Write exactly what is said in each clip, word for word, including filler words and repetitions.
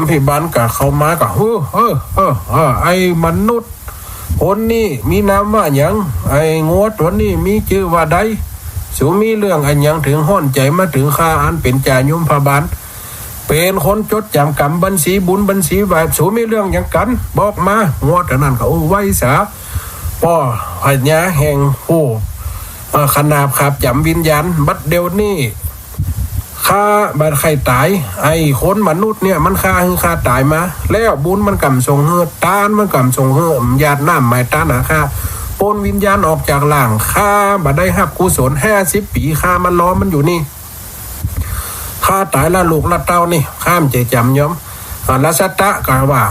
พิบาลก็เข้ามาก็ เฮ้อ เฮ้อ เฮ้อ เฮ้อ ไอ้มนุษย์คนนี้มีนามว่าหยัง ไอ้งัวตั๋วนี้มีจื้อว่าใด สูมีเรื่องอะหยังเถิงฮ้อนใจ๋มาเถิงข้าอันเป๋นจ่ายมพิบาล เป๋นคนจดจ๋ำกำบัญชีบุญบัญชีบาป สูมีเรื่องหยังกั๋น บอกมา งัวตั๋วนั้นก็ โอ้ ไหว้สา ป้อพญาแห่งผู้ เอ่อ ขนาบขาบจ๋ำวิญญาณ บัดเดี๋ยวนี้ ข้าบ่ใค่ต๋าย ไอ้คนมนุษย์เนี่ยมันฆ่าหื้อข้าต๋ายมา แล้วบุญมันก่ำส่งหื้อ ตานมันก่ำส่งหื้อ หยาดน้ำไหม้ตานหาข้า ปลดวิญญาณออกจากร่าง ข้าบ่ได้ฮับกุศล ห้าสิบปี๋ ข้ามารอมันอยู่นี่ ข้าต๋ายละลูกละเต้านี่ ข้าบ่ใจ้จ๋ำยอม อ่า ราชตะก็ว่า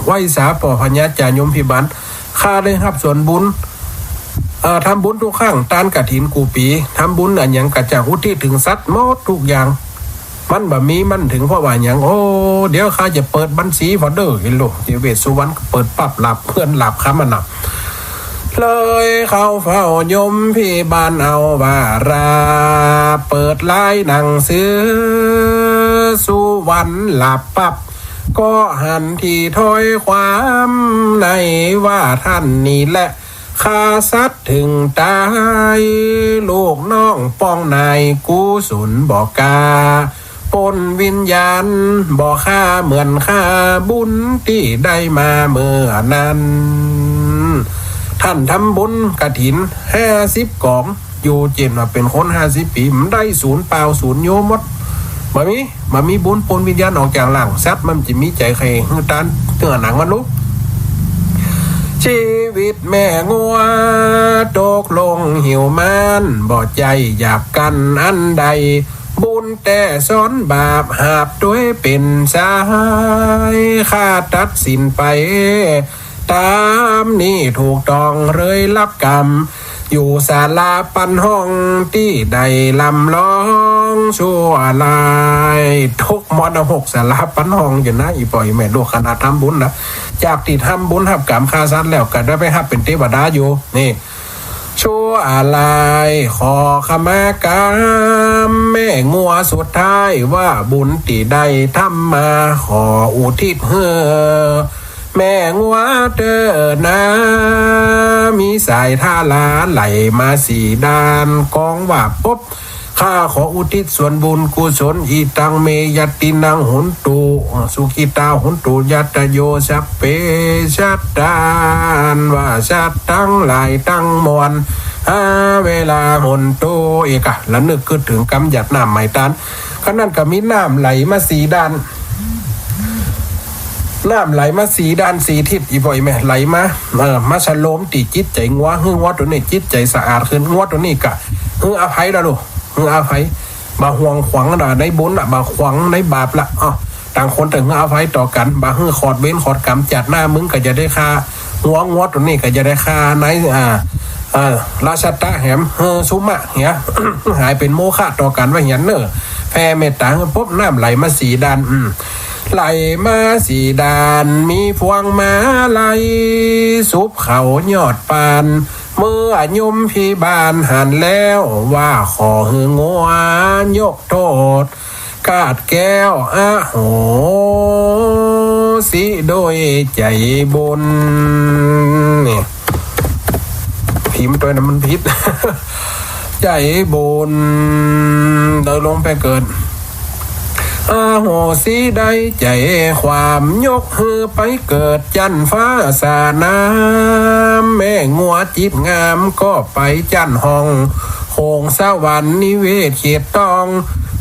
ไหว้สาป้อพญาจ่ายมพิบาล ข้าได้ฮับส่วนบุญ เอ่อ ทำบุญกู้ครั้ง ตานกฐินกู้ปี๋ ทำบุญอะหยังก็จะอุทิศเถิงสัตว์หมดกู้อย่าง มันบ่มี มันเถิงเพราะว่าหยัง โอ้ เดี๋ยวข้าจะเปิดบัญชีผ่อเน่อ เห็นโล เตเวศสุวรรณก็เปิดปั๊บ หลาบเงินหลาบคำอะนะ เลยเข้าเฝ้ายมพิบาลเอาว่ารา เปิดลายหนังสือ สุวรรณหลับปั๊บ ก็หันทีถ้อยความในว่าท่านนี้แหละ ฆ่าสัตว์เถิงต๋าย ลูกน้องป้องนายกุศลบ่กล้า ปลดวิญญาณบ่ฆ่าเหมือนฆ่าบุญตี้ได้มาเมื่อนั้น ท่านทำบุญกฐินห้าสิบกอง อยู่เจ๋นว่าเป๋นคนห้าสิบปี๋ บ่ได้สูญเปล่าสูญโยหมด บ่มี บ่มีบุญปลดวิญญาณออกจากร่างสัตว์ มันจะมีใจ๋ใค่หื้อตานเนื้อหนังมันลุก ชีวิตแม่งัวตกลงหิวมัน บ่ใจ้อยากกั๋นอันใด บุญแต๊ซ้อนบาปหาบตวยเป๋นสหาย ข้าตัดสินไป ต๋ามนี้ถูกต้องเลยรับกรรม อยู่ศาลาปันห้องตี้ได้ลำลองชั่วลาย ตกมรณภพศาลาปันห้องอยู่นะ อี่ป้ออี่แม่ ลูกขนาดทำบุญนะ จากตี้ทำบุญฮับกรรมฆ่าสัตว์แล้วก็ได้ไปฮับเป๋นเตวดาอยู่ นี่ ชั่วลาย ขอขมากรรมแม่งัวสุดท้าย ว่าบุญตี้ได้ทำมา ขออุทิศหื้อ แม่งัวเต๊อะนา มีสายทาราไหลมาสี่ด้าน กองว่าปบ ข้าขออุทิศส่วนบุญกุศล อิตังเมยัตตินังโหนตุ สุขิตาโหนตุ ยัตโต สัพเพสัตตา อันว่าสัตว์ตังหลายตังมวล อาเวลาโหนตุ เอกะ ระนึกกึ๊ดเถิงกำหยาดน้ำไหม้ตาน ขณะนั้นก็มีน้ำไหลมาสี่ด้าน น้ำไหลมาสี่ด้านสี่ทิศ อี่ป้ออี่แม่ ไหลมา เออ มาสโลมตี้จิตใจ๋งัว หื้องัวตั๋วนี้จิตใจ๋สะอาดขึ้น งัวตั๋วนี้ก็หื้ออภัยละลูก หื้ออภัย บ่ห่วงขวางละในบุญละ บ่ขวางในบาปละ อ้อ ต่างคนต่างหื้ออภัยต่อกั๋น บ่หื้อขอดเวรขอดกรรม จาติหน้ามึงก็จะได้ฆ่า งัว งัวตั๋วนี้ก็จะได้ฆ่าใน อ่า เอ่อ ราชตะแหม เฮอ สุมะเหีย หายเป๋นโมฆะต่อกั๋นว่าเหียนเน่อ แผ่เมตต๋าหื้อปบ น้ำไหลมาสี่ด้าน อืม ไหลมาสี่ด้าน มีพวงมาลัย สุบเข้ายอดปาน เมื่อยมพิบาลหันแล้ว ว่าขอหื้องัวยกโต้ษ กาดแก้วอโหสิโดยใจ๋บุญ นี่ พิมพ์ตวยนั้นมันผิด ใจ๋บุญ เดินลงไปเกิด อโหสิได้ใจ๋ความ ยกหื้อไปเกิดจั๊นฟ้าสนาม แม่งัวจิตงามก็ไปจั๊นห้อง โขงสวรรค์นิเวศเขตต้อง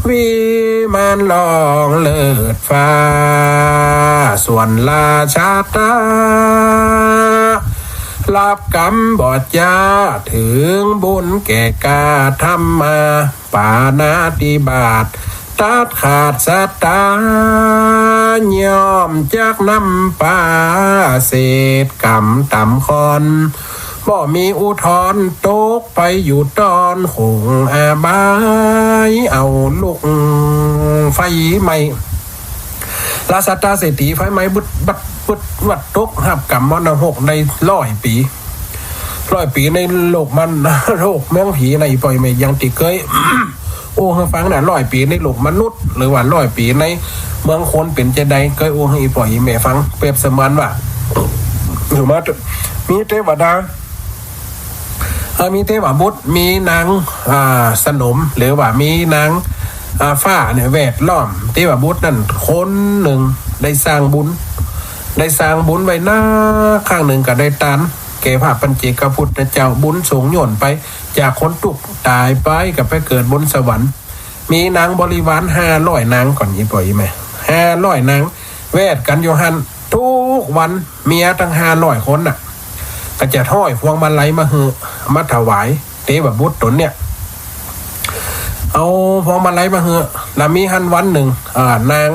วิมานรองเลิศฟ้า ส่วนราชตะ รับกรรมบ่จ๊า เถิงบุญแก่กล้า ทำมาปาณาติบาต ตัดขาดสัตตา ย่อมจักนำปาเศษกรรมต่ำค่อน บ่มีอุทธรณ์ ตกไปอยู่ตอนโขงอบาย เอาลุกไฟไหม้ ราชตะเศรษฐี ไฟไหม้บึดบัดบึดวัด ตกฮับกรรมมรณภพได้ร้อยปี๋ ร้อยปี๋ในโลกมัน โลกเมืองผีใน อี่ป้ออี่แม่ ยังตี้เกย อู้หื้อฟังนะ ร้อยปี๋ในโลกมนุษย์ หรือว่าร้อยปี๋ในเมืองคนเป๋นจาใด เกยอู้หื้ออี่ป้ออี่แม่ฟัง เปรียบเสมือนว่า อยู่มาเต๊อะ มีเตวดา เอ่อ มีเตวบุตร มีนาง อ่า สนม หรือว่ามีนาง อ่า ฟ้าเนี่ยแวดล้อม เตวบุตรนั้นคนนึ่งได้สร้างบุญ ได้สร้างบุญไว้นัก ครั้งนึ่งก็ได้ตานแก่พระปัจเจกพุทธเจ้า บุญส่งโยนไป จากคนตุ๊กข์ต๋ายไปก็ไปเกิดบนสวรรค์ มีนางบริวารห้าร้อยนางก่อน อี่ป้ออี่แม่ ห้าร้อยนาง แวดกั๋นอยู่หั้น กู้วัน เมียตังห้าร้อยคนน่ะ ก็จะห้อยพวงมาลัยมาหื้อ มาถวายเตวบุตรต๋นเนี่ย เอาพวงมาลัยมาหื้อ แล้วมีหั้นวันนึ่ง อ่า นาง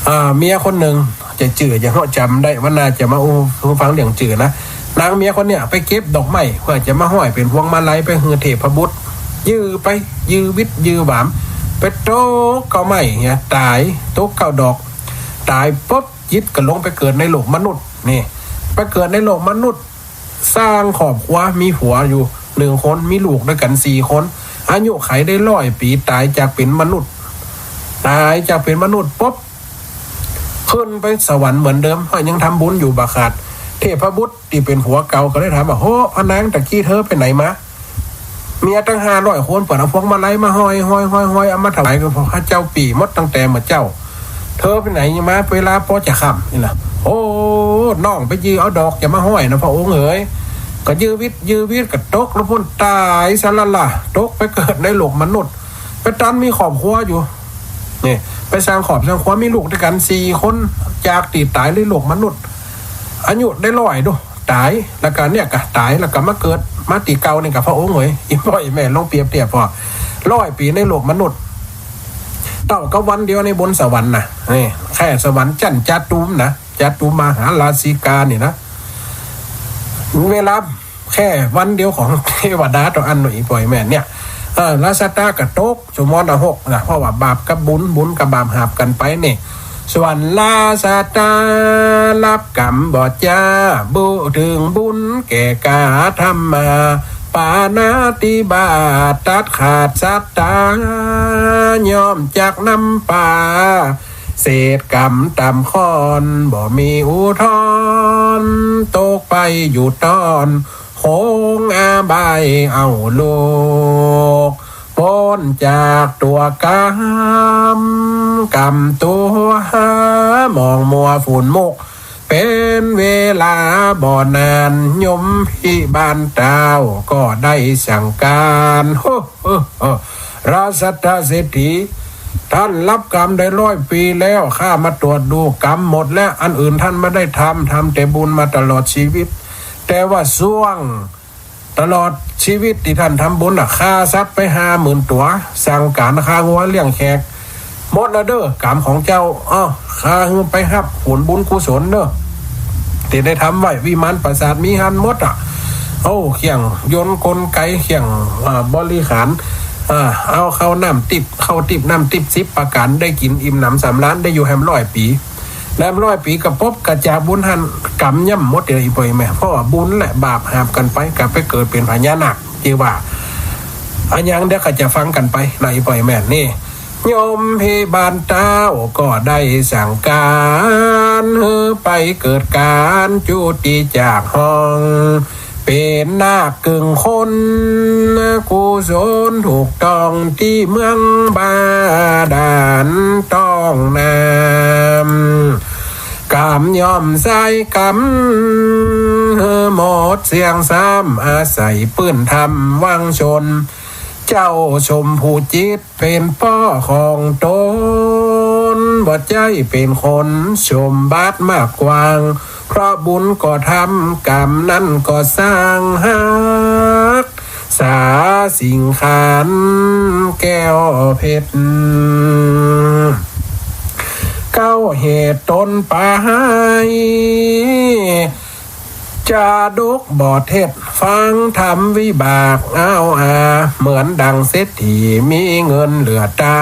อ่า เมียคนนึ่ง จะจื้อจะเฮาะจ๋ำได้ วันหน้าจะมาอู้หื้อฟังเรื่องจื้อนะ นางเมียคนเนี่ยไปเก็บดอกไม้ เปื้อจะมาห้อยเป๋นพวงมาลัยไปหื้อเทพบุตร ยื้อไป ยื้อวิดยื้อหวาม ไปตกเก๊าไม้เนี่ย ต๋าย ตกเก๊าดอก ต๋ายปุ๊บ จิตก็ลงไปเกิดในโลกมนุษย์ นี่ ไปเกิดในโลกมนุษย์ สร้างครอบครัว มีผัวอยู่นึ่งคน มีลูกตวยกั๋นสี่คน อายุขัยได้ร้อยปี๋ ต๋ายจากเป๋นมนุษย์ ต๋ายจากเป๋นมนุษย์ปุ๊บ ขึ้นไปสวรรค์เหมือนเดิม เพราะยังทำบุญอยู่บ่ขาด เทพบุตรตี้เป๋นผัวเก่าก็เลยถามว่า โห พระนาง ตะกี้เธอไปไหนมา เมียตังห้าร้อยคน เปิ้นเอาพวงมาลัยมาห้อย ห้อย ห้อย ห้อย เอามาถวายกับพระเจ้าปี่หมดตั้งแต่เมื่อเจ๊า เธอไปไหนมา เวลาปอจะค่ำนี่นะ โอ้ น้องไปยื้อเอาดอกจะมาห้อยนะพระองค์เหย ก็ยื้อวิดยื้อวิดก็ตกแล้วปุ้น ต๋ายสะละล่ะ ตกไปเกิดในโลกมนุษย์ ไปตันมีครอบครัวอยู่ นี่ ไปสร้างครอบสร้างครัว มีลูกตวยกั๋นสี่คน จากตี้ต๋ายในโลกมนุษย์ อายุได้ร้อยดู ต๋าย แล้วก็เนี่ยก็ต๋าย แล้วก็มาเกิด มาตี้เก่านี่ก็ พระองค์เหย อี่ป้ออี่แม่ลองเปรียบเตียบ พอร้อยปี๋ในโลกมนุษย์ เต้ากับวันเดียวในบนสวรรค์นะ นี่ แค่สวรรค์จั้นจาตุมนะ จาตุมมหาราชิกานี่นะ เวลาแค่วันเดียวของเตวดาเต้าอั้นหน่อย อี่ป้ออี่แม่เนี่ย เออ ราชะตาก็ตก สมรนรกนะ เพราะว่าบาปกับบุญ บุญกับบาปหาบกั๋นไปนี่ ส่วนราชะตารับกรรมบ่จ้า บ่เถิงบุญแก่กาทำมา ปาณาติบาตตัดขาดสัตตา ย่อมจักนำปา เศษกรรมต่ำค่อน บ่มีอุทธรณ์ ตกไปอยู่ต้อน คงอบายเอาลูก ป๊นจากตั๋วกรรม กรรมตั๋วหา หมองมัวฝุ่นมุก เป๋นเวลาบ่นาน ยมพิบาลเต้าก็ได้สั่งก๋าน โฮ โฮ โฮ ราชะตาเศรษฐี ต้านรับกรรมได้ร้อยปี๋แล้ว ข้ามาตรวจดูกรรมหมดแล้ว อันอื่นต้านบ่ได้ทำ ทำแต่บุญมาตลอดชีวิต แต่ว่าช่วง ตลอดชีวิตตี้ต้านทำบุญน่ะ ฆ่าสัตว์ไปห้าหมื่นตั๋ว สั่งก๋านฆ่างัวเลี้ยงแขก หมดแล้วเด้อ กรรมของเจ้า อ้อ ข้าหื้อไปฮับผลบุญกุศลเด้อ ตี้ได้ทำไว้ วิมานปราสาทมีหั้นหมดอะ โอ้ เครื่องยนต์กลไก เครื่อง อ่า บริหาร อ่า เอาข้าวน้ำติ๊บ ข้าวติ๊บน้ำติ๊บสิบประก๋าน ได้กิ๋นอิ่มหนำสำราญ ได้อยู่แฮมร้อยปี๋ แฮมร้อยปี๋ก็ปบกระจากบุญหั้น กรรมย่ำหมดเลย อี่ป้ออี่แม่ เพราะว่าบุญและบาปหาบกั๋นไป ก็ไปเกิดเป๋นพญานาค ตี้ว่า อะหยังเดี๋ยวก็จะฟังกั๋นไปนะ อี่ป้ออี่แม่ นี่ ยมพิบาลเต้าก็ได้สั่งก๋าน หื้อไปเกิดก๋านจุติจากห้อง เป๋นนาคกึ่งคน กุศลถูกต้องตี้เมืองบาดาลต้องน้ำ กรรมย่อมใช้กรรม หื้อหมดเสี้ยงซ้ำ อาศัยปื้นธรรมวังชน เจ้าชมพูจิต เป๋นป้อของต๋น บ่ใจ้เป๋นคนสมบัติมากกว้าง เพราะบุญก็ทำ กรรมนั้นก็สร้าง ฮักษาสิงขานแก้วเพชร เก้าเหตุตนปาย จาดกบ่เท็จ ฟังธรรมวิบาก อ้าวอา เหมือนดังเศรษฐีมีเงินเหลือต๋า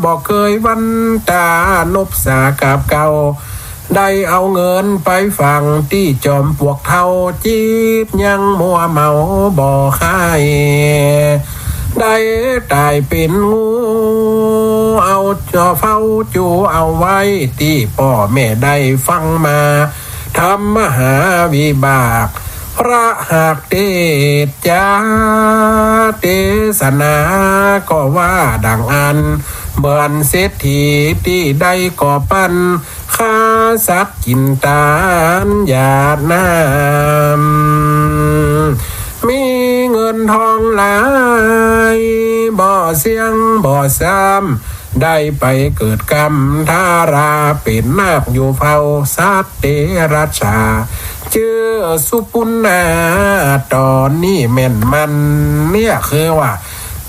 บ่เกยหวั่นต๋านบสากับเก่า ได้เอาเงินไปฝังตี้จอมปลวกเฒ่า จิตยังมัวเมาบ่คาย ได้ต๋ายเป๋นงู เอาเฝ้าจูเอาไว้ ตี้ป้อแม่ได้ฟังมา ธรรมมหาวิบาก พระหากเตสน์จาเตสนา ก็ว่าดังอั้น เหมือนเศรษฐีตี้ได้ก่อปัน ฆ่าสัตว์กิ๋นตานหยาดน้ำ มีเงินทองหลาย บ่เสี้ยงบ่ซ้ำ ได้ไปเกิดกำทารา เป๋นนาคอยู่เฝ้าสัตว์เดรัจฉา จื้อสุปุณณะ ต๋อนนี้แม่นมัน เนี่ยคือว่า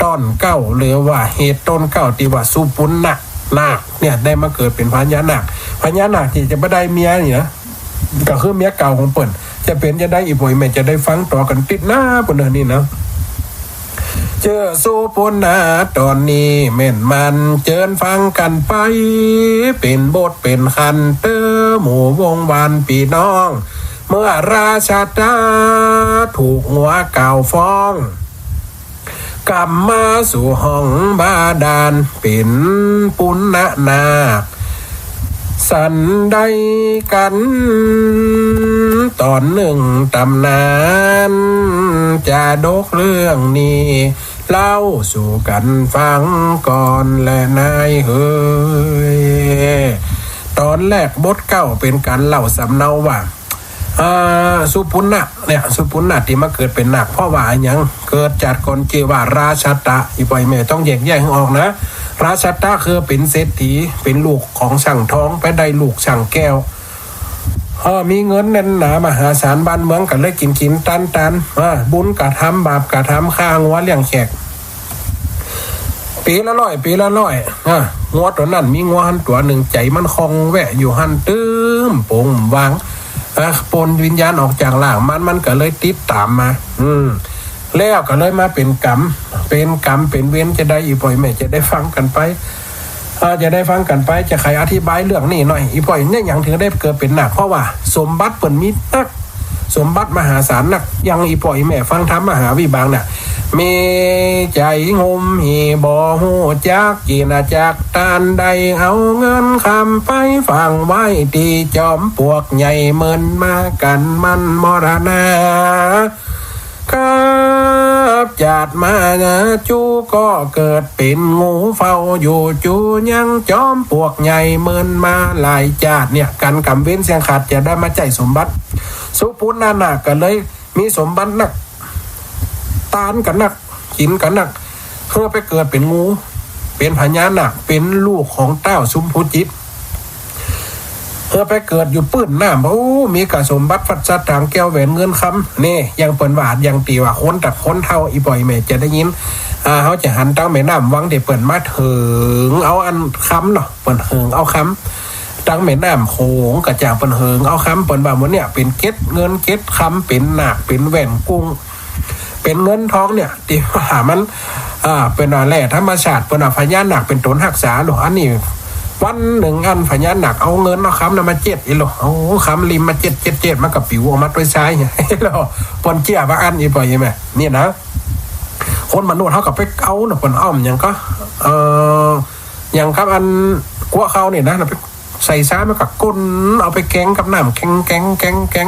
ต้นเก๊า หรือว่าเหตุต้นเก๊าตี้ว่าสุปุณณะ นาคเนี่ยได้มาเกิดเป๋นพญานาค พญานาคตี้จะบ่ได้เมียเนี่ย ก็คือเมียเก่าของเปิ้น จะเป๋นจะใด อี่ป้ออี่แม่จะได้ฟังต่อกั๋นติดหน้าปู้นเน่อนี่นะ จื้อสุปุณณะต๋อนนี้แม่นมัน เจิญฟังกั๋นไป เป๋นบทเป๋นขัน เต๊อะหมู่วงวานปี้น้อง เมื่อราชะตะถูกงัวเก๊าฟ้อง กำมาสู่ห้องบาดาล เป๋นปุณณะนาค สันใดกั๋น ต๋อนนึ่งต๋ำนาน จาดกเรื่องนี้ เล่าสู่กั๋นฟังก่อนแลนายเหย ต๋อนแรกบทเก๊าเป๋นก๋านเล่าสำเนาว่า อ่า สุปุณณะเนี่ย สุปุณณะตี้มาเกิดเป๋นนาค เพราะว่าอะหยัง เกิดจากก่อนจื้อว่าราชะตะ อี่ป้ออี่แม่ต้องแยกแยะหื้อออกนะ ราชะตะคือเป๋นเศรษฐี เป๋นลูกของช่างทอง ไปได้ลูกช่างแก้ว เออ มีเงินแน่นหนามหาศาล บ้านเมืองก็เลยกิ๋นกิ๋นตานตาน อ่า บุญก็ทำ บาปก็ทำ ฆ่างัวเลี้ยงแขก ปี๋ละร้อย ปี๋ละร้อย อ่า งัวตั๋วนั้น มีงัวหั้นตั๋วนึ่ง ใจ๋มันค่องแวะอยู่หั้น ตึ้มปงวาง อ่า ปนวิญญาณออกจากร่างมัน มันก็เลยติดต๋ามมา อืม แล้วก็เลยมาเป๋นกรรม เป๋นกรรมเป๋นเวรจะใด อี่ป้ออี่แม่จะได้ฟังกั๋นไป อ่า จะได้ฟังกั๋นไป จะใค่อธิบายเรื่องนี้หน่อย อี่ป้ออี่แม่ หยังเถิงได้เกิดเป๋นนาค เพราะว่าสมบัติเปิ้นมีนัก สมบัติมหาศาลนัก อย่างอี่ป้ออี่แม่ฟังธรรมมหาวิบากเนี่ย มีใจ๋งุ่มหิ่งบ่ฮู้จักกิ๋นจักตาน ได้เอาเงินคำไปฝังไว้ตี้จอมปลวกใหญ่ เมินมากั๋นมันมรณะ กับจาติมานะ จูก็เกิดเป๋นงูเฝ้าอยู่ จูยังจอมปลวกใหญ่ เมินมาหลายจาติ เนี่ย กั๋นกรรมเวรเสี้ยงขาด จะได้มาใจ๊สมบัติ สุปุณณะนาคก็เลยมีสมบัตินัก ตานก็นัก กิ๋นก็นัก เปื้อไปเกิดเป๋นงู เป๋นพญานาค เป๋นลูกของต้าวสุมภูจิต เปื้อไปเกิดอยู่ปื้นน้ำ โอ้ มีกะสมบัติฟัดสตางค์แก้วแหวนเงินคำ นี่ อย่างเปิ้นว่า อย่างตี้ว่าคนตะคนเฒ่า อี่ป้ออี่แม่จะได้ยิน อ่า เฮาจะหันตังแม่น้ำวังตี้เปิ้นมาเถิงเอาอันคำเนาะ เปิ้นเถิงเอาคำ ตังแม่น้ำโขงกะจ่างเปิ้นเถิงเอาคำ เปิ้นว่าหมู่เนี่ยเป๋นเกล็ดเงินเกล็ดคำ เป๋นนาค เป๋นแหวนกุ้ง เป๋นเงินทองเนี่ย ตี้ว่ามัน อ่า เป๋นว่าแร่ธรรมชาติ เปิ้นว่าพญานาคเป๋นต๋นฮักษาโล อันนี้ วันนึ่งอันพญานาคเอาเงินเอาคำนั้นมาเจ็ดอี้โล เอาคำลิ่มมาเจ็ด เจ็ด เจ็ด มันก็ปิ๋วออกมาตวยทรายอี้โล เปิ้นเจื้อว่าอั้น อี่ป้ออี่แม่ นี่นะ คนมนุษย์เฮาก็ไปเอาเนาะ เปิ้นเอาหยังก็ เอ่อ หยังกับอันกั๊วข้าวนี่นะ ไปใส่ซ้ำแล้วก็ก้นเอาไปแกงกับน้ำแข็ง แกง แกง แกง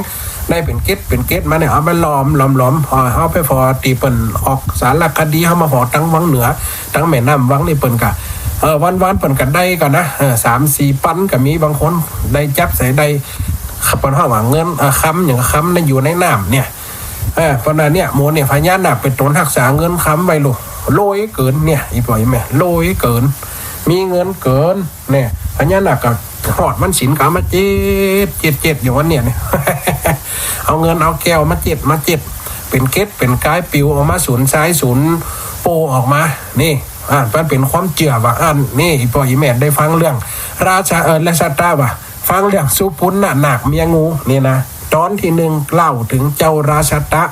ได้เป๋นเกล็ด เป๋นเกล็ดมาเนี่ย เอาไปหลอม หลอม หลอม เอาไปผ่อตี้เปิ้นออกสารคดี เฮามาผ่อตังวังเหนือ ตังแม่น้ำวังนี่เปิ้นก็ เออ วันๆ เปิ้นก็ได้ก่อนะ เออ สามสี่ปันก็มี บางคนได้จับใส่ได้ เปิ้นฮ้องว่าเงิน เออ คำ หยังคำนั้นอยู่ในน้ำเนี่ย เออ เปิ้นว่าเนี่ย หมู่เนี่ยพญานาคเป๋นต๋นฮักษาเงินคำไว้โล โลยเกิ๋นเนี่ย อี่ป้ออี่แม่ โลยเกิ๋น มีเงินเกิ๋น เนี่ย พญานาคก็ฮอดวันศีลก็เอามาเจ็ด เจ็ด เจ็ด อยู่วันเนี่ย เนี่ย เอาเงินเอาแก้วมาเจ็ด มาเจ็ด เป๋นเกล็ดเป๋นกายปิ๋วออกมาสูญทรายสูญโปออกมา นี่ อ่า มันเป๋นความเจื้อว่าอั้น นี่ อี่ป้ออี่แม่ได้ฟังเรื่องราชา เอ่อ ราชะตะว่า ฟังเรื่องสุปุณณะนาคเมียงูนี่นะ ต๋อนตี้นึ่งเล่าเถิงเจ้าราชะตะ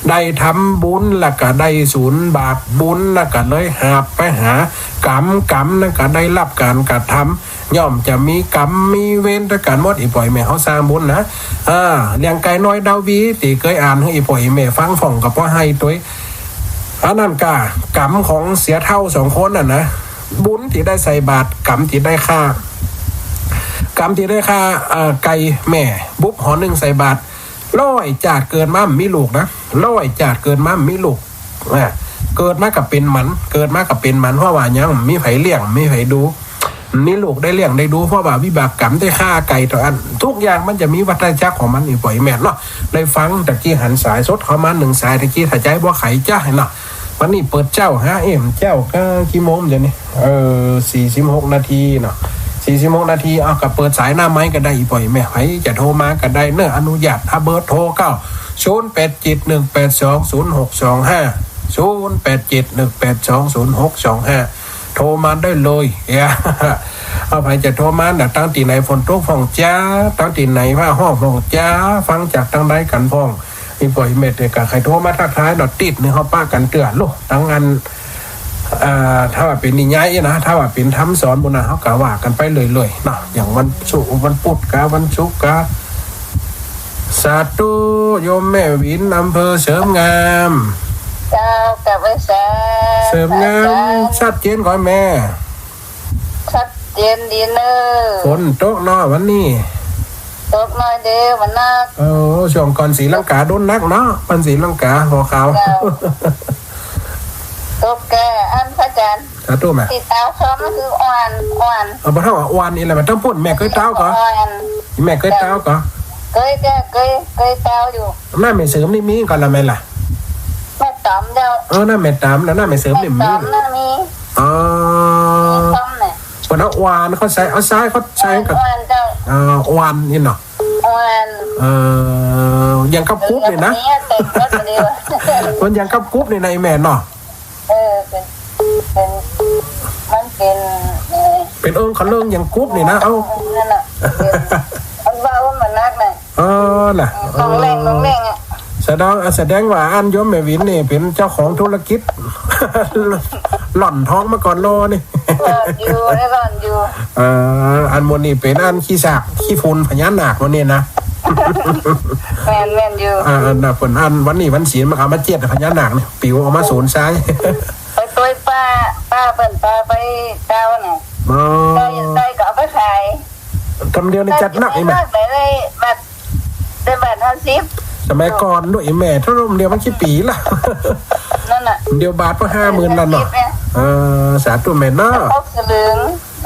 ได้ทำบุญแล้วก็ได้สูญบาป บุญแล้วก็เลยหาบไปหากรรม กรรมนั้นก็ได้รับก๋านกระทำ ย่อมจะมีกรรมมีเวรตวยกั๋นหมด อี่ป้ออี่แม่เฮาสร้างบุญนะ อ่า เรื่องก๋ายน้อยดาวีตี้เกยอ่านหื้ออี่ป้ออี่แม่ฟังพ่องก็ปอไห้ตวย อันนั้นก้า ก๋รรมของเสียเฒ่าสองคนนั่นนะ บุญตี้ได้ใส่บาตร ก๋รรมตี้ได้ฆ่า ก๋รรมตี้ได้ฆ่า เอ่อ ไก่แม่บุบหอนึ่งใส่บาตร ร้อยจาติเกิดมาบ่มีลูกนะ ร้อยจาติเกิดมาบ่มีลูก อ่า เกิดมาก็เป๋นหมัน เกิดมาก็เป๋นหมัน เพราะว่าหยัง บ่มีใผเลี้ยง บ่มีใผดู บ่มีลูกได้เลี้ยงได้ดู เพราะว่าวิบากก๋รรมได้ฆ่าไก่ตั๋วอั้น กู้อย่างมันจะมีวัฏจักรของมัน อี่ป้ออี่แม่เนาะ ได้ฟังตะกี้หันสายสดเข้ามานึ่งสายตะกี้ ถ้าใจ๋บ่ไขจ๊ะเนาะ วันนี้เปิดเจ๊าฮะ เอ๊ะ เจ๊าก็กี่โมงเดี๋ยวนี้ เออ สี่สิบหกนาทีเนาะ สี่สิบหกนาที เอา ก็เปิดสายหน้าไมค์ก็ได้ อี่ป้ออี่แม่ ใผจะโทรมาก็ได้เนาะ อนุญาต อ่ะ เบอร์โทรก็ ศูนย์แปดเจ็ดหนึ่งแปดสองศูนย์หกสองห้า ศูนย์แปดเจ็ดหนึ่งแปดสองศูนย์หกสองห้า โทรมาได้เลย เอ้ย เอา ใผจะโทรมาน่ะ ตังตี้ไหน ฝนตกพ่องจ๊า ตังตี้ไหนฟ้าฮ้องพ่องจ๊า ฟังจากตังใดกั๋นพ่อง อี่ป้ออี่แม่เต๋อก็ใค่โทรมาทักทายเนาะ ติ๊ดนึ่งเฮาปะกั๋นเตื้อลูก ตังอัน อ่า ถ้าว่าเป๋นนิยายนะ ถ้าว่าเป๋นธรรมสอนบุญนะ เฮาก็ว่ากั๋นไปเรื่อยๆ เนาะ อย่างวันศุกร์ วันพุธกา วันศุกร์กา สาธุ โยมแม่หวิน อำเภอเสริมงาม เจ้า กราบไหว้สา เสริมงาม อาจ๋ารย์ ชัดเจนก่อแม่ ชัดเจนดีเน่อ ฝนตกเนาะวันนี้ ตกหน้อยเดียว บ่หนัก โอ้ ช่วงก่อนศรีลังกาโดนหนักเนาะ บ้านศรีลังกา หัวขาว เจ้า ตกแก่อันพระอาจ๋ารย์ สาธุแม่ ตี้ตาวคอมันคืออ่อน อ่อน เอา บ่เต้าว่าอ่อนนี่แหละ บ่ต้องพูด แม่เกยตาวก่อ อ่อน แม่เกยตาวก่อ เกย เกย เกย เกยตาวอยู่ หน้าแม่เสริมนี่มีก่อละแม่ล่ะ แม่ต๋อมเจ้า เออ หน้าแม่ต๋อม แล้วหน้าแม่เสริมนี่มี แม่ต๋อมน่ะมี อ๋อ มีต๋อมเนี่ย เปิ้นเอาอ่อนเข้าใส่ เอาทรายเข้าใส่กับ อ่อนเจ้า อ่า อ่อนนี่เนาะ อ่อน เออ อย่างกับกุ๊บนี่นะ เออ เต็มหมดเลย มันอย่างกับกุ๊บนี่นะไอ้แม่เนาะ เออ เป๋น เป๋น มันเป๋น เอ่อ เป๋นองค์ขะเลิงอย่างกุ๊บนี่นะ เอ้า นั่นน่ะ เป๋น มันเบา มันหนักน่ะ เออ น่ะ ต้องเร่ง ต้องเร่งอะ แสดง แสดงว่าอันโยมแม่หวินนี่เป๋นเจ้าของธุรกิจ หล่อนทองมาก่อนโลนี่ หล่อนอยู่ ได้หล่อนอยู่ เออ อันหมู่นี่เป๋นอันขี้สากขี้ฝุ่นพญานาคหมู่นี่นะ แม่น แม่นอยู่ อ่า น่ะ เปิ้นอันวันนี้วันศีลมันเอามาเจียดพญานาคนี่ ปิ๋วออกมาสูนทราย ไปตวยป้า ป้าเปิ้นปาไปเจ้าน่ะ อ๋อ ได้ ได้ก็เอาไปขาย กำเดียวนี่จัดหนักอีกไหม ได้ ได้บัตร ได้บัตรห้าสิบ สมัยก่อนด้วยไอ้แม่ ถ้ารุ่นเดียวมันกี่ปี๋ละ นั่นน่ะ เดียวบาทก็ห้าหมื่นแล้วเนาะ ห้าสิบเนี่ย เออ สาธุแม่เนาะ หกสลึง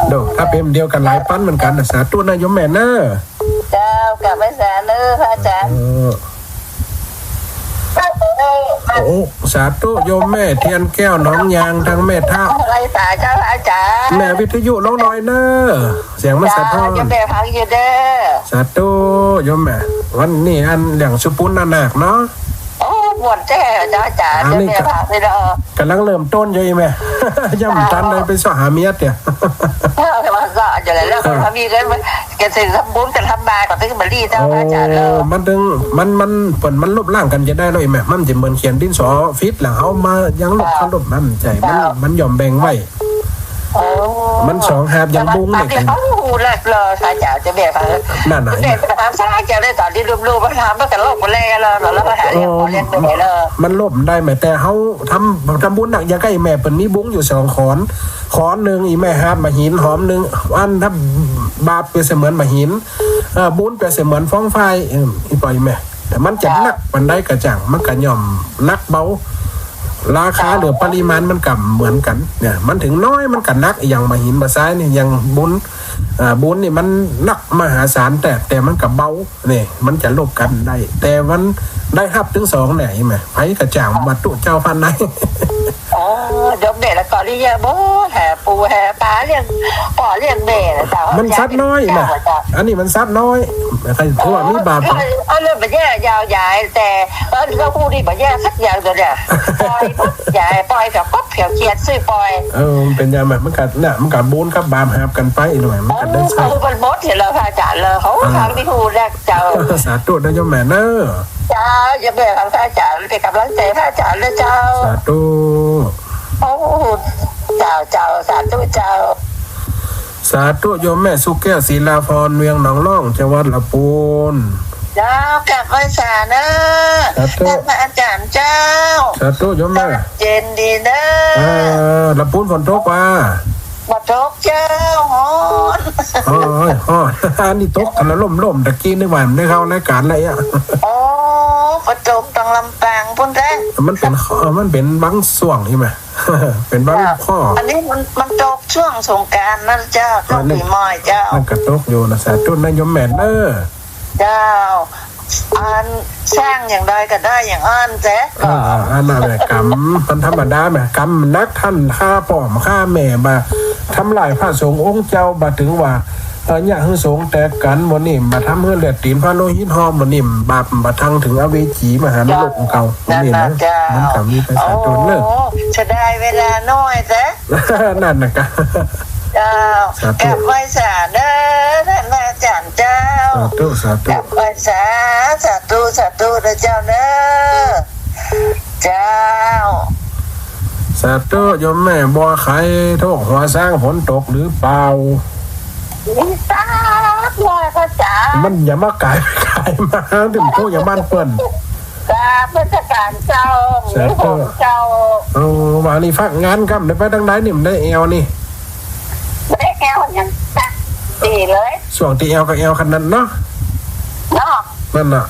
โด ถ้าเป๋นเดียวกั๋นหลายปันเหมือนกั๋นน่ะ สาธุนะโยมแม่เนาะ เจ้า กราบไหว้สาเน่อพระอาจ๋ารย์ เออ โอ้ สาธุโยมแม่เทียนแก้วหนองยาง ตังแม่เฒ่า ไหว้สาเจ้าพระอาจ๋ารย์ แม่วิทยุลงหน่อยเน่อ เสียงมันสะท้อน เจ้า โยมแม่ฟังอยู่เน่อ สาธุโยมแม่ วันนี้อันเรื่องสุปุณณนาคเนาะ โอ้ ม่วนแต๊เจ้าอาจ๋ารย์ อันนี้ โยมแม่ฟังอยู่เน่อ ก่ำลังเริ่มต้นอยู่อีแม่ ยังบ่ทันได้ไปเซาะหาเมียเตื้อ เออ แต่ว่าก็จะแล้ว เออ ก็มีเงิน ก็สิทำบุญ ก็ทำบาป ก็ตึงบ่ดีเจ้า โอ้ อาจ๋ารย์เนาะ มันตึง มัน มัน เปิ้น มันลบล้างกั๋นจะได้แล้วอีแม่ มันจะเหมือนเขียนดินสอผิดแล้ว เฮามายังลบ เจ้า เขาลบมัน ใจ้ มัน เจ้า มันย่อมแบ่งไว้ โอ้ มันสองหาบยังบุ้งเนี่ย เอ้า ฮู้แล้วเหรอ อาจ๋ารย์จะแบ่ง นั่นน่ะ แบ่งตามสายจะได้ตอนที่ลูกๆ มาถาม มันก็ลบหมดแล้วเหรอ แล้วก็หาเรื่อง โอ้ ขอเรียนไปไหนเหรอ มันลบได้แม่ แต่เฮาทำ ทำบุญหนักอย่างใก้แม่ เปิ้นมีบุ้งอยู่สองขอน ขอนนึ่งอีแม่หาบบ่าหิน หอมนึ่ง อันถ้าบาปเปรียบเสมือนบ่าหิน เอ่อ บุญเปรียบเสมือนฟองไฟ เอิ่ม อี่ป้ออี่แม่ แต่มันจะหนักปานใดก็จ้าง มันก็ย่อมหนักเบา ราคาหรือปริมาณมันก็เหมือนกั๋น เนี่ย มันถึงน้อยมันก็หนัก อย่างบ่าหินบ่าทรายนี่ อย่างบุญ เอ่อ บุญนี่มันหนักมหาศาล แต่ แต่มันก็เบา เนี่ย มันจะลบกั๋นได้ แต่มันได้ฮับตึงสองเนี่ย เห็นไหม ไผก็จ้างวัตถุเจ้าพันธุ์ไหน อ๋อ โยมแม่ละก่อนนี่เยียะบ่ แห่ปู่แห่ปาเลี้ยงป้อเลี้ยงแม่นะเจ้า มันสัตว์น้อยนะ เจ้า อันนี้มันสัตว์น้อย ใครทั่วมีบาป เออ อันนั้นบ่แย่ยาวใหญ่ แต่อันเขาพูดนี่บ่แย่สักอย่างเดียวเนี่ย ปล่อยปุ๊บ อย่าให้ปล่อย เดี๋ยวปุ๊บ เดี๋ยวเขียดซื้อปล่อย เออ มันเป๋นอย่างนั้น มันก็ เนี่ย มันก็บุญกับบาปหาบกั๋นไปหน่อย มันก็ได้ใช้ เออ มันหมดเห็นแล้วพระอาจ๋ารย์เลย เขา อ่า ทางที่ถูกแรก เจ้า สาธุนะโยมแม่เนอะ เจ้า โยมแม่ฟังพระอาจ๋ารย์ เป๋นก๋ำลังใจ๋พระอาจ๋ารย์นะเจ้า สาธุ โอ้ เจ้า เจ้า สาธุเจ้า สาธุโยมแม่สุแก้ว ศิลาพร เวียงหนองล่อง จังหวัดละปูน เจ้า กราบไหว้สาเน่อ สาธุ ต้านพระอาจ๋ารย์เจ้า สาธุโยมแม่ เย็นดีเน่อ เออ ละปู๊นฝนตกว่า บ่ตกเจ้า ฮ้อน โอ้ย ฮ้อน อันนี้ตกกั๋นละล่มๆ ตะกี้นึกว่ามันได้เข้ารายก๋านแล้วอะ โอ้ บ่ตกตังลำปางปู๊นแต๊ มันเป๋น เอ่อ มันเป๋นบางส่วงใจ้ไหม เป๋นบาง เจ้า ข้อ อันนี้มัน มันตกช่วงสงกรานต์นะเจ้า ช่วงปี๋ใหม่เจ้า มันก็ตกอยู่นะ สาธุนะโยมแม่เน่อ เจ้า อันสร้างอย่างใดก็ได้อย่างอั้นแต๊ อ่า อันนั้นแหละ กรรมมันธรรมดาแหม กรรมหนัก ต้านฆ่าป้อมฆ่าแม่บ่า ทำลายพระสงฆ์องค์เจ้าบ่า เถิงว่า เอ่อ เยียะหื้อสงฆ์แตกกั๋น บ่านี่ บ่าทำหื้อเลือดตี๋นพระโลหิตฮ้อ บ่านี่ บาปบ่าทั่งเถิงอเวจีมหานรกของเก่า บ่านี่นะ เจ้า มันก็มีไปสาธุเน่อ โอ้ เสียดายเวลาน้อยแต๊ นั่นน่ะกะ เจ้า สาธุ กราบไหว้สาเน่อ ต้านพระอาจ๋ารย์เจ้า สาธุ สาธุ กราบไหว้สา สาธุ สาธุเน่อเจ้าเน่อ เจ้า สาธุ โยมแม่บัวไข โทษ หัวช้างฝนตกหรือเปล่า มีตาดเลยพระจ๋า มันอย่ามาก๋ายไปก๋ายมา เถิงโทษอย่างบ้านเปิ้น กราบนมัสก๋านเจ้า สาธุ เจ้า เออ วันนี้พักงานกำ ได้ไปตางใดนี่ บ่ได้แอ่วนี่ บ่ได้แอ่วหยังสักตี้เลย ช่วงตี้แอ่วก็แอ่วขนาดเนาะ เนาะ นั่นน่ะ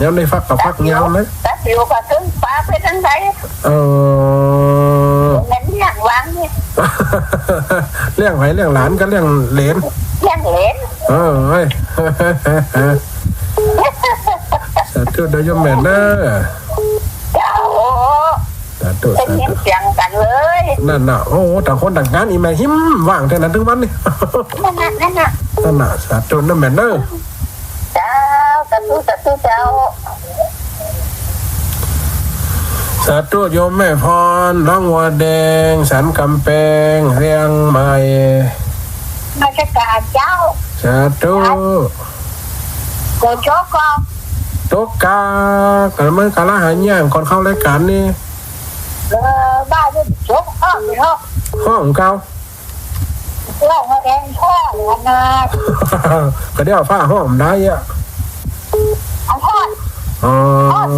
ยามได้พักก็พักยาวเลย ตาสิวก็ตึงปาไปตางใด เออ แม่นเลี้ยงหลานนี่ เลี้ยงใผ เลี้ยงหลานก็เลี้ยงเหลน เลี้ยงเหลน เออ เฮ้ย สาธุเน่อโยมแม่เน่อ เจ้า สาธุ ได้ยินเสียงกั๋นเลย นั่นน่ะ โอ้โห ต่างคนต่างงาน อี่แม่หิมว่างแต๊นั้นตึงวันนี่ นั่นน่ะ นั่นน่ะ นั่นน่ะ สาธุเน่อแม่เน่อ เจ้า สาธุ สาธุเจ้า สาธุโยมแม่พร หนองบัวแดง สันก๋ำแปง เจียงใหม่ นมัสก๋านเจ้า สาธุ ฝนตกก่อ ตกกะ กะเมื่อกะละหันย่างก่อนเข้ารายก๋านนี่ เออ บ้านนี่ตก ฮ้องอยู่เนาะ ฮ้องเก่า ฮ้องมาแดงพ่อหัวนา ก็เดี๋ยวฟ้าฮ้องได้อะ อันฮ้อน อ๋อ ฮ้อน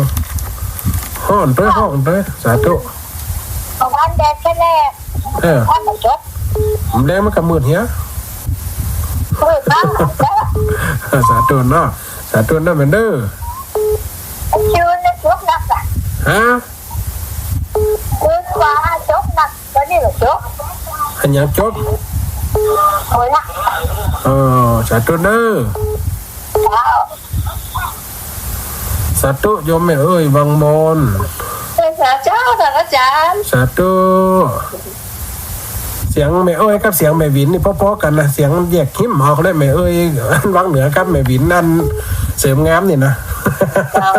ฮ้อนตวย ฮ้อนตวย สาธุ ประมาณแดดแค่แรก เออ ฮ้อนบ่จบ แดดมันก็มืดเหีย มืดมาก สาธุเนาะ สาธุเน่อแม่เน่อ คิวนี่จบนักอะ ฮะ มืดกว่าจบนัก วันนี้ก็จบ อันหยังจบ โอ้ยนะ เออ สาธุเน่อ เจ้า สาธุโยมแม่เอ้ย วังมน สาธุเจ้า ท่านอาจ๋ารย์ สาธุ เสียงแม่เอ้ยกับเสียงแม่หวินนี่ป้อๆ กั๋นนะ เสียงแยกหิมออกเลย แม่เอ้ย วังเหนือกับแม่หวินอันเสริมงามนี่นะ เจ้า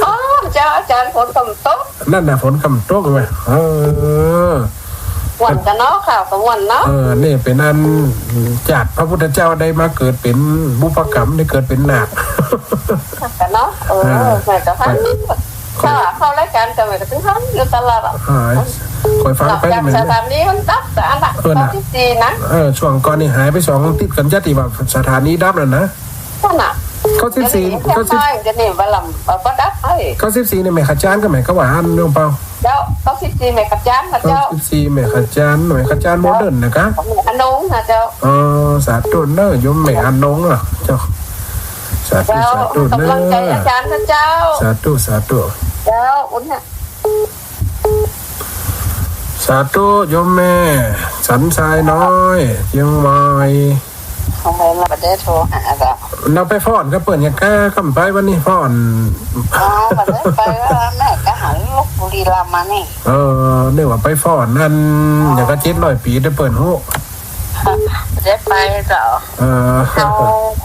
อ๋อ เจ้าอาจ๋ารย์ ฝนก็บ่ตก นั่นน่ะ ฝนก็บ่ตกไง เออ ม่วนกั๋นเนาะ ข้าวก็ม่วนเนาะ เออ นี่เป๋นอันจากพระพุทธเจ้าได้มาเกิดเป๋นบุพกรรม ได้เกิดเป๋นนาคกั๋นเนาะ เออ เออ แม่ก็ฟัง ข้าว เข้ารายก๋านก็แม่ก็ตึงฟังอยู่ตลอดอะ อ่า ข้อยฟังไป หลังจาก แม่น สถานีมันดับแต่อันน่ะ เออ น่ะ ข้อสิบสี่นะ เออ ช่วงก่อนนี่หายไปสองอาติ๊ดกั๋น จ๊ะ ตี้ว่าสถานีดับนั่นนะ นั่นน่ะ ข้อสิบสี่ เดี๋ยวนี้ ข้อสิบ เดี๋ยวนี้บ่ลำ บ่ดับไอ้ ข้อสิบสี่นี่แม่ขจารย์ก็แม่ก็ว่าอันหนึ่งเปล่า เจ้า ข้อสิบสี่แม่ขจารย์นะเจ้า ข้อสิบสี่แม่ขจารย์ แม่ขจารย์โมเดิร์นนะกะ แม่อนงนะเจ้า อ๋อ สาธุเน่อโยมแม่อนงอะเจ้า สาธุ เจ้า สาธุเน่อ กำลังใจ๋อาจ๋ารย์นะเจ้า สาธุ สาธุ เจ้า อุ่นน่ะ สาธุโยมแม่สันทรายน้อย เจียงใหม่ ของแม่เราบ่ได้โทรหาเจ้า เราไปฟ้อนกับเปิ้นยังก้า กำไปวันนี้ฟ้อน อ๋อ บ่ได้ไปว่าแม่ก็หาลูกบุรีรัมย์มานี่ เออ นึกว่าไปฟ้อนอัน อ๋อ อย่างก็เจ็ดร้อยปี๋ได้เปิ้นฮู้ บ่ได้ไปเจ้า เออ เฮา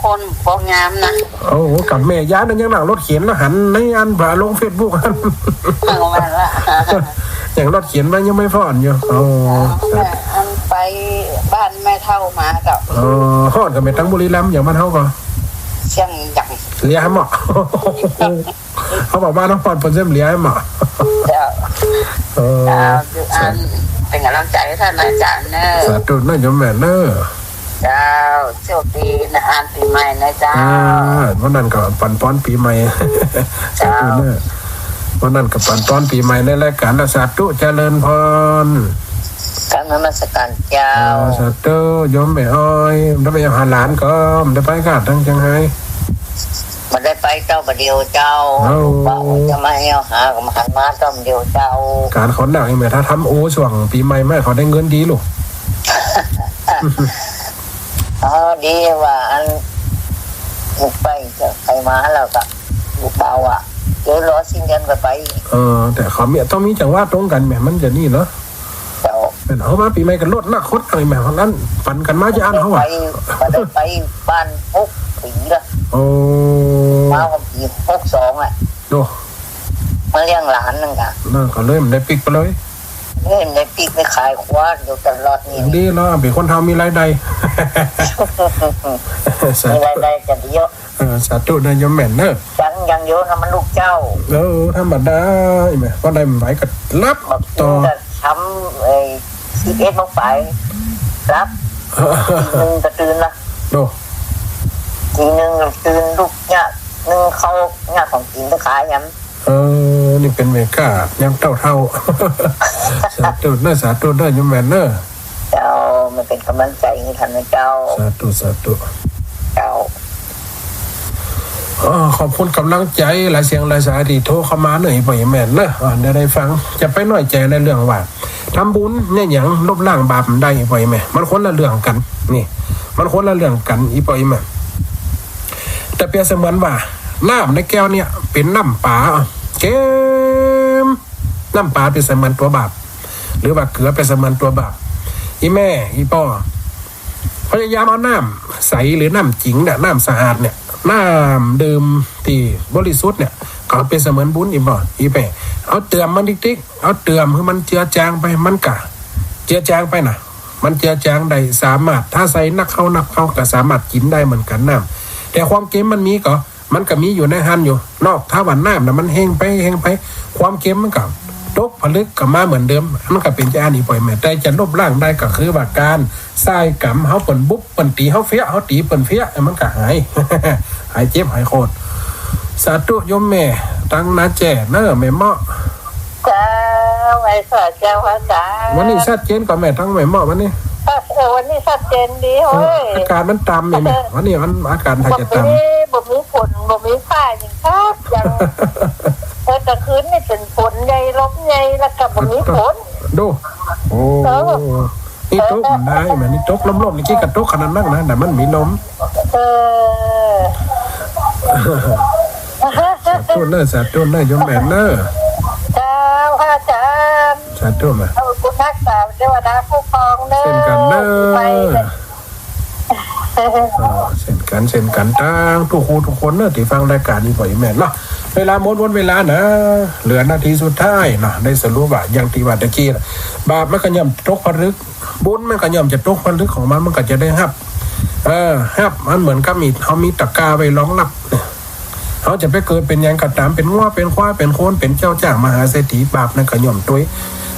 คนบ่งามนะ โอ้โห กับแม่ย้ายนั้นยังนั่งรถเข็นแล้วหันในอันบ่าลงเฟซบุ๊กหั้น เอามาละ ยังรถเข็นมันยังไม่ฟ้อนอยู่ โอ้ แม่อันไปบ้านแม่เฒ่ามาเจ้า เออ ฮ้อนกับแม่ตังบุรีรัมย์อย่างบ้านเฮาก็ เสียงดัง เหลียหำเหมาะ เขาบอกว่าต้องฟ้อนเปิ้นเสียงเหลียหำเหมาะ เจ้า เออ เจ้า อยู่อัน เป๋นกำลังใจ๋ให้ต้านอาจ๋ารย์เน่อ สาธุเน่อโยมแม่เน่อ เจ้า โชคดีนะ อันปี๋ใหม่นะเจ้า อ่า วันนั้นก็ปั๋นปอนปี๋ใหม่ เจ้า สาธุเนอะ วันนั้นก็ปั๋นปอนปี๋ใหม่ในรายก๋านนะ สาธุ เจริญพร กราบนมัสก๋านเจ้า อ่า สาธุ โยมแม่อ้อย บ่ได้ไปหาหลานก่อ บ่ได้ไปก่อ ตังเจียงไฮ้ บ่ได้ไปเจ้า บ่าเดี่ยวเจ้า เอ้า บ่าวจะมาแอ่วหา ก็มาหันมาเจ้า บ่าเดี่ยวเจ้า ก๋านเขาหนักอีกแหม ถ้าทำโอช่วงปี๋ใหม่มา เขาได้เงินดีลูก อ๋อ ดีว่าอัน ลูกไปเจ้า ไปมาแล้วก็ ลูกบ่าวอะ เดี๋ยวรอสิ้นเดือนก็ไป เออ แต่เขามี ต้องมีจังหวะตรงกั๋นแหม มันจะนี่เนาะ เจ้า แม่น เอามาปี๋ใหม่ก็ลดละ คดอะไรแหม เพราะนั้น ปั๋นกั๋นมาจะอั้นเขาอะ ไป บ่ได้ไปบ้านหกปี๋ละ โอ้ มาวันปี๋หกสองอะ โอ้ มาเลี้ยงหลานนั่นกะ นั่นก็เลยบ่ได้ปิ๊กไปเลย เลยบ่ได้ปิ๊ก ไปขายควายอยู่ตลอดนี่ ดีเนาะ เป๋นคนเฒ่ามีรายได้ มีรายได้จะดีเยอะ เออ สาธุเนอะ โยมแม่นเนอะ ยัง ยังอยู่นะ มันลูกเจ้า เออ ธรรมดา อีแม่ พอได้บ่ไหวก็หลับ บ่าเดี่ยว ต่อ ก็ทำ เอ่อ สิบเอ็ดโมงไป หลับ ตีหนึ่งก็ตื่นละ โอ้ ตีหนึ่งก็ตื่น ลุกเนี่ย นึ่งข้าว เนี่ย ของกิ๋นไปขายยาม เออ นี่เป๋นแม่ก๊ายามเฒ่าๆ สาธุเนอะ สาธุเนอะ โยมแม่นเนอะ เจ้า มาเป๋นก๋ำลังใจ๋หื้อต้านนะเจ้า สาธุ สาธุ เจ้า เออ ขอบคุณก๋ำลังใจ๋หลายเสียงหลายสายตี้โทรเข้ามาเนอะ อีป้ออีแม่นเนอะ อ่า ได้ ได้ฟัง จะไปน้อยใจ๋ในเรื่องว่า ทำบุญเนี่ยหยัง ลบล้างบาปบ่ได้ อีป้ออีแม่น มันคนละเรื่องกั๋น นี่ มันคนละเรื่องกั๋น อีป้ออีแม่น แต่เปรียบเสมือนว่า น้ำในแก้วเนี่ยเป๋นน้ำป๋า เกม น้ำป๋าเปรียบเสมือนตั๋วบาป หรือว่าเกลือเปรียบเสมือนตั๋วบาป อีแม่ อีป้อ พยายามเอาน้ำใสหรือน้ำจิ๋งเนี่ย น้ำสะอาดเนี่ย น้ำดื่มตี้บริสุทธิ์เนี่ย ก็เป๋นเสมือนบุญ อีป้อ อีแม่ เอาเติมมันติ๊กๆ เอาเติมหื้อมันเจือจางไป มันก็เจือจางไปนะ มันเจือจางได้ สามารถ ถ้าใส่นักเข้านักเข้าก็สามารถกิ๋นได้เหมือนกั๋นน้ำ แต่ความเกมมันมีก่อ มันก็มีอยู่ในหั้นอยู่ นอก ถ้าว่าน้ำน่ะมันแห้งไป แห้งไป ความเกมมันก็ตกผลึกก็มาเหมือนเดิม มันก็เป๋นจะอั้น อีป้ออีแม่น แต่จะลบล้างได้ก็คือว่าก๋านใส่ก๋ำ เฮาเปิ้นบุบ เปิ้นตี๋ เฮาเฟี้ย เฮาตี๋เปิ้นเฟี้ย มันก็หาย หายเจ็บหายโคตร สาธุโยมแม่ ตังนาแจ้เนอะ แม่เมาะ เจ้า ไหว้สาเจ้าพระอาจ๋ารย์ วันนี้ชัดเจนก่อแม่ ตังแม่เมาะวันนี้ เออ วันนี้ชัดเจนดี เออ เฮ้ย อากาศมันต่ำนี่แม่ วันนี้มันอากาศถ้าจะต่ำ บ่มี บ่มีฝน บ่มีฟ้าหยังครับ ยัง เออ แต่คืนนี่เป๋นฝนใหญ่ ลมใหญ่ แล้วก็บ่มีฝน ดู โอ้ เออ นี่ตกมันได้แม่ นี่ตกลมๆ นี่กี้ก็ตกขนาดนั้นนะ แต่มันมีลม เออ สาธุเนอะ สาธุเนอะ โยมแม่นเนอะ เจ้าพระอาจ๋ารย์ สาธุมา เอาบุญรักษาเทวดาคุ้มครองเนอะ เช่นกั๋นเนอะ ไปเนอะ อ่า เช่นกั๋น เช่นกั๋น ตังกู้ฮู้กู้คนเนอะ ตี้ฟังรายก๋านนี้ป้ออีแม่นเนาะ เวลาหมด หมดเวลานะ เหลือนาทีสุดท้ายเนาะ ได้สรุปว่า อย่างตี้ว่าตะกี้ บาปมันก็ย่อมตกผลึก บุญมันก็ย่อมจะตกผลึกของมัน มันก็จะได้ฮับ เออ ฮับ มันเหมือนกับมี เฮามีตะกร้าไว้รองฮับเนี่ย เฮาจะไปเกิดเป๋นหยังก็ต๋าม เป๋นงัว เป๋นควาย เป๋นคน เป๋นเจ้าจ้างมหาเศรษฐี บาปนั้นก็ย่อมตวย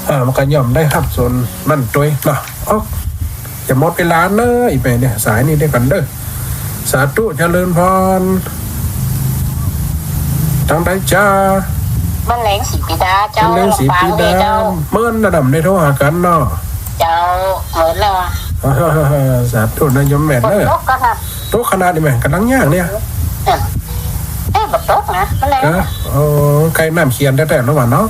เออ มันก็ย่อมได้ฮับส่วนนั้นตวยเนาะ เอ้า จะหมดเวลาเนอะ อีแม่เนี่ย สายนี้เดียวกั๋นเด้อ สาธุ เจริญพร ตังใดจ๊ะ บ้านแหลงศรีปีดาเจ้า บ้านแหลงศรีปีดา ลำปางนี่เจ้า เมินนะ บ่ได้โทรหากั๋นเนาะ เจ้า เมินแล้วอะ สาธุนะโยมแม่นเนอะ ฝนตกก็ค่ะ ตกขนาดนี้แม่ ก๋ำลังย่างเนี่ย เออ เอ๊ะ บ่ตกนะ มันแหลง เออ ใก้น้ำเขียนแต๊ๆ แล้ววะเนาะ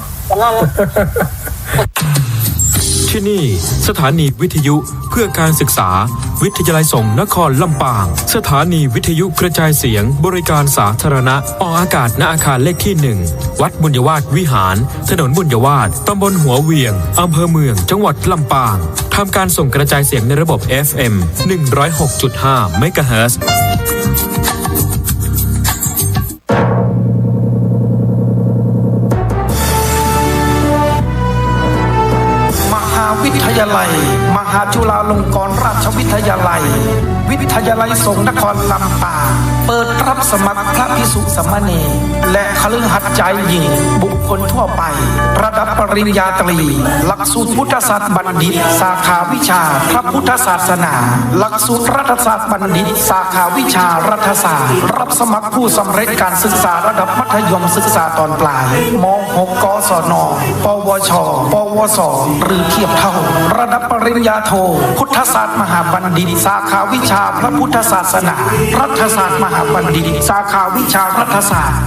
ที่นี่สถานีวิทยุเพื่อการศึกษา วิทยาลัยสงฆ์นครลำปาง สถานีวิทยุกระจายเสียงบริการสาธารณะ ออกอากาศณอาคารเลขที่หนึ่ง วัดบุญยวาสวิหาร ถนนบุญยวาส ตำบลหัวเหวียง อำเภอเมือง จังหวัดลำปาง ทำการส่งกระจายเสียงในระบบ เอฟเอ็ม หนึ่งร้อยหกจุดห้า เมกะเฮิรตซ์ มหาวิทยาลัย หาจุฬาลงกรณราชวิทยาลัย วิทยาลัยสงฆ์นครลำปาง เปิดรับสมัครพระภิกษุสามเณร และคฤหัสถ์ชายหญิง บุคคลทั่วไป ระดับปริญญาตรี หลักสูตรพุทธศาสตร์บัณฑิต สาขาวิชาพระพุทธศาสนา หลักสูตรรัฐศาสตร์บัณฑิต สาขาวิชารัฐศาสตร์ รับสมัครผู้สำเร็จการศึกษาระดับมัธยมศึกษาตอนปลาย ม.หก กศน ปวช ปวส หรือเทียบเท่า ระดับปริญญาโท พุทธศาสตร์มหาบัณฑิต สาขาวิชาพระพุทธศาสนา รัฐศาสตร์มหาบัณฑิต สาขาวิชารัฐศาสตร์